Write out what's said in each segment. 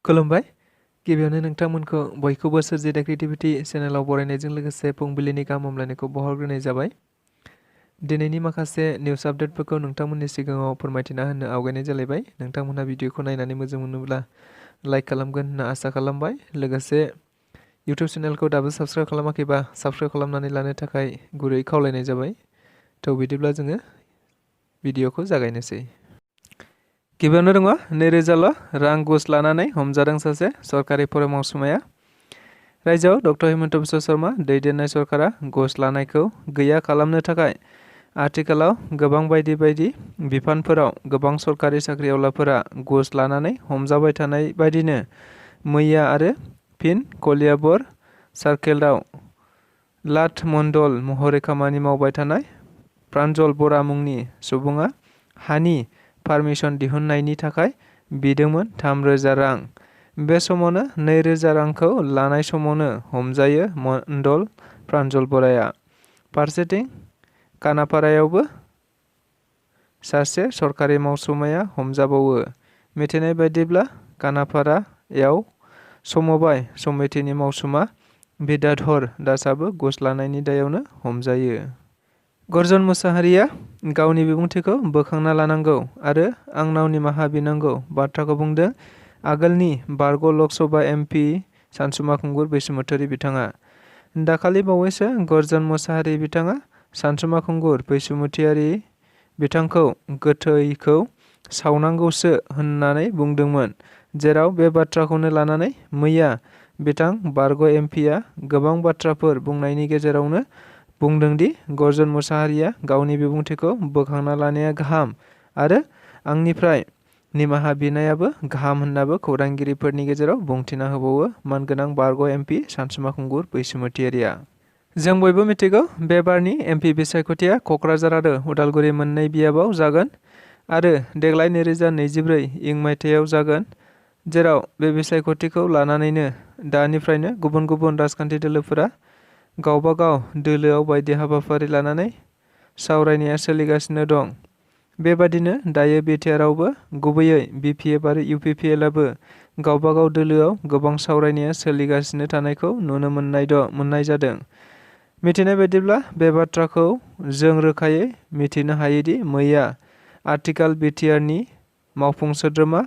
खुलुमबाय। गिबियावनो नोंथांमोनखौ बयखौबो सोरजिदा क्रिएटिभिटी चेनेलाव बरायनायजों लोगोसे फुंबिलिनि गाहाम हामलायनायखौ बावहरग्रोनाय जाबाय। दिनैनि माखासे निउस आपडेटफोरखौ नोंथांमोननि सिगाङाव फोरमायथिना होनो आवगायनाय जालायबाय। नोंथांमोनहा भिडिअखौ नायनानै मोजां मोनोब्ला लाइक खालामगोन होनना आसा खालामबाय। लोगोसे इउटिउब चेनेलखौ दाबो साबस्क्राइब खालामाखैबा साबस्क्राइब खालामनानै लानो थाखाय गुरै खावलायनाय जाबाय। थ' बिदिब्ला जोङो भिडिअखौ जागायनोसै। गिबियावनो दङ 2000 रां घुस लानानै हमजादों सासे सरकारि फरायमावसुमाया। रायजोआव डक्टर हिमन्त बिश्व शर्मा दैदेननाय सरकारा घुस लानायखौ गैया खालामनो थाखाय आथिखालाव गोबां बायदि बिफानफोराव गोबां सरकारि साख्रिआवलाफोरा घुस लानानै हमजाबाय थानाय बायदिनो मैया आरो फिन कलियाबर सार्केलआव लाट मण्डल महरै खामानि मावबाय थानाय प्रान्जल बरा मुंनि सुबुङा हानि पारमिसन दिहुननायनि थाखाय बिदोंमोन 3000 रां। बे समावनो 2000 रांखौ लानाय समावनो हमजायो मण्डल प्रान्जल बराया। फारसेथिं कानापारायावबो सासे सरकारि मावसुमाया हमजाबावो। मिथिनाय बायदिब्ला कानापारायाव समबाय समितिनि मावसुमा बिद्याधर दासआबो घुस लानायनि दायावनो हमजायो। गर्जन मुसाहारिया गावनि बिबुंथिखौ बोखांना लानांगौ आरो आंनाव निमाहा बिनांगौ बाथ्राखौ बुंदों आगोलनि बारग' लकसभा एमपि सानसुमा खुंगुर बैसुमुतियारि बिथाङा। दाखालि बावैसो गर्जन मुसाहारि बिथाङा सानसुमा खुंगुर बैसुमुतियारि बिथांखौ गोथैखौ सावनांगौसो होननानै बुंदोंमोन, जेराव बे बाथ्राखौनो लानानै मैया बिथां बारग' एमपिआ गोबां बाथ्राफोर बुंनायनि गेजेरावनो बुंदोंदि गर्जन मुसाहारिया गावनि बिबुंथिखौ बोखांना लानाया गाहाम आरो आंनिफ्राय निमाहा बिनायाबो गाहाम होननाबो खौरांगिरिफोरनि गेजेराव बुंथिना होबावो मानगोनां बारग' एमपि सानसुमा खुंगुर बैसुमुतियारिया। जों बयबो मिथिगौ बे बारनि एमपि बिसायख'थिया क'क्राझार आरो उदालगुरि मोननै बियाबाव जागोन आरो देग्लाय 2024 इं मायथाइयाव जागोन, जेराव बे बिसायख'थिखौ लानानैनो दानिफ्रायनो गुबुन गुबुन राजखान्थि दोलोफोरा गावबा गाव दोलोआव बायदि हाबाफारि लानानै सावरायनाया सोलिगासिनो दं। बेबादिनो दायो बिटिआरआवबो गुबैयै बिपिएफ आरो इउपिपिएलआबो गावबा गाव दोलोआव गोबां सावरायनाया सोलिगासिनो थानायखौ नुनो मोननाय जादों। मिथिनाय बायदिब्ला बे बाथ्राखौ जों रोखायै मिथिनो हायोदि मैया आथिखाल बिटिआरनि मावफुं सोद्रोमा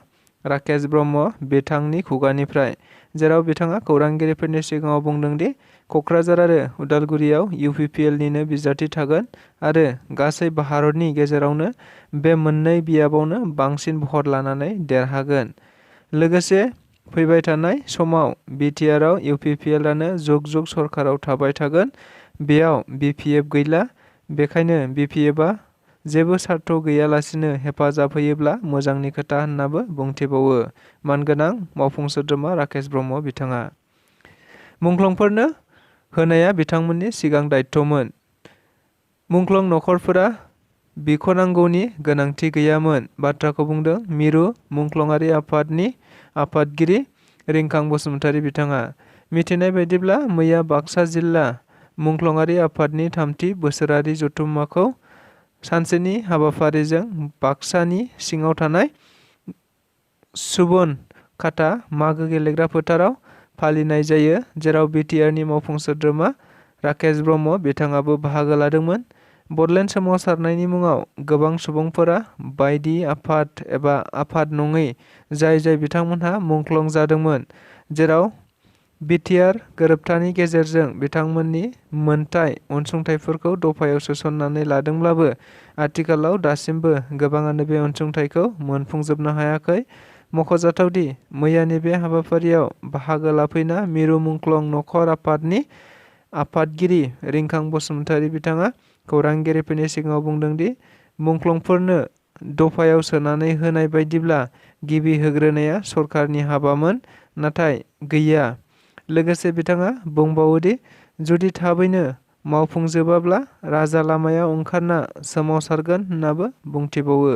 राकेश ब्रह्म बिथांनि खुगानिफ्राय, जेराव बिथाङा खौरांगिरिफोरनि सिगाङाव बुंदोंदि क'क्राझार आरो उदालगुरियाव इउपिपिएलनिनो बिजाथि थागोन आरो गासै भारतनि गेजेरावनो बे मोननै बियाबावनो बांसिन भट लानानै देरहागोन। लोगोसे फैबाय थानाय समाव बिटिआरआव इउपिपिएलआनो जुग जुग सरकाराव थाबाय थागोन, बेयाव बिपिएफ गैला, बेखायनो बिपिएफआ जेबो सार्थ गैयालासिनो हेफाजाब होयोब्ला मोजांनि खोथा होननाबो बुंथिबावो मानगोनां मावफुं सोद्रोमा राकेश ब्रह्म बिथाङा। मुंख्लंफोरनो होनाया बिथांमोननि सिगां दायित्वमोन। मुंख्लं नखरफोरा बिख'नांगौनि गोनांथि गैयामोन बाथ्राखौ बुंदों मिरु मुंख्लंआरि आफादनि आफादगिरि रिंखां बसुमतारी बिथाङा। मिथिनाय बायदिब्ला मैया बाक्सा जिल्ला मुंख्लंआरि आफादनि 3थि बोसोरारि जथुम्माखौ सानसेनि हाबाफारिजों बाक्सानि सिङाव थानाय सुबन खाथा मागो गेलेग्रा फोथाराव फालिनाय जायो, जेराव बिटिआरनि मावफुं सोद्रोमा राकेश ब्रह्म बिथाङाबो बाहागो लादोंमोन। बडलेण्ड सोमावसारनायनि मुङाव गोबां सुबुंफोरा बायदि आफाद एबा आफाद नङै जाय बिथांमोनहा मुंख्लं जादोंमोन, जेराव बिटिआर गोरोबथानि गेजेरजों बिथांमोननि मोनथाय अनसुंथाइफोरखौ दफायाव सोसननानै लादोंब्लाबो आथिखालाव दासिमबो गोबाङानो बे अनसुंथाइखौ मोनफुंजोबनो हायाखै। मख'जाथावदि मैयानि बे हाबाफारियाव बाहागो लाफैना मिरु मुंख्लं नखर आफादनि आफादगिरि रिंखां बसुमतारी बिथाङा खौरांगिरिफोरनि सिगाङाव बुंदोंदि मुंख्लंफोरनो दफायाव सोनानै होनाय बायदिब्ला गिबि होग्रोनाया सरकारनि हाबामोन, नाथाय गैया। लोगोसे बिथाङा बुंबावोदि जुदि थाबैनो मावफुंजोबाब्ला राजा लामायाव ओंखारना सोमावसारगोन होननाबो बुंथिबावो।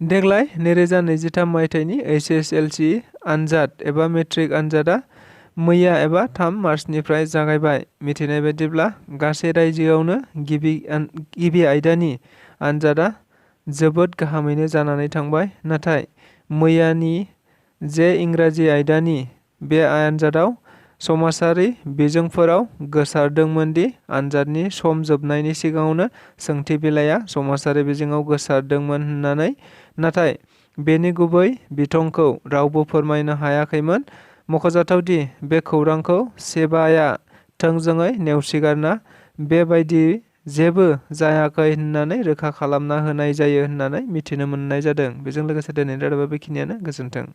देग्लाय 2023 मायथाइनि एचएसएलसि आनजाद एबा मेट्रिक आनजादा मैया एबा 3 मार्चनिफ्राय जागायबाय। मिथिनाय बायदिब्ला गासै रायजोआवनो गिबि आयदानि आनजादा जोबोद गाहामैनो जानानै थांबाय, नाथाय मैयानि जे इंराजि आयदानि बे आनजादाव समाजारि बिजोंफोराव गोसारदोंमोन दि आनजादनि सम जोबनायनि सिगाङावनो सोंथि बिलाइया समाजारि बिजोङाव गोसारदोंमोन होननानै, नाथाय बेनि गुबै बिथंखौ रावबो फोरमायनो हायाखैमोन। मख'जाथाव दि बे खौरांखौ सेबाया थोंजोङै नेवसिगारना बेबायदि जेबो जायाखै होननानै रोखा खालामना होनाय जायो होननानै मिथिनो मोननाय जादों। बेजों लोगोसे दिनैनि रादाबा बेखिनियानो। गोजोन्थों।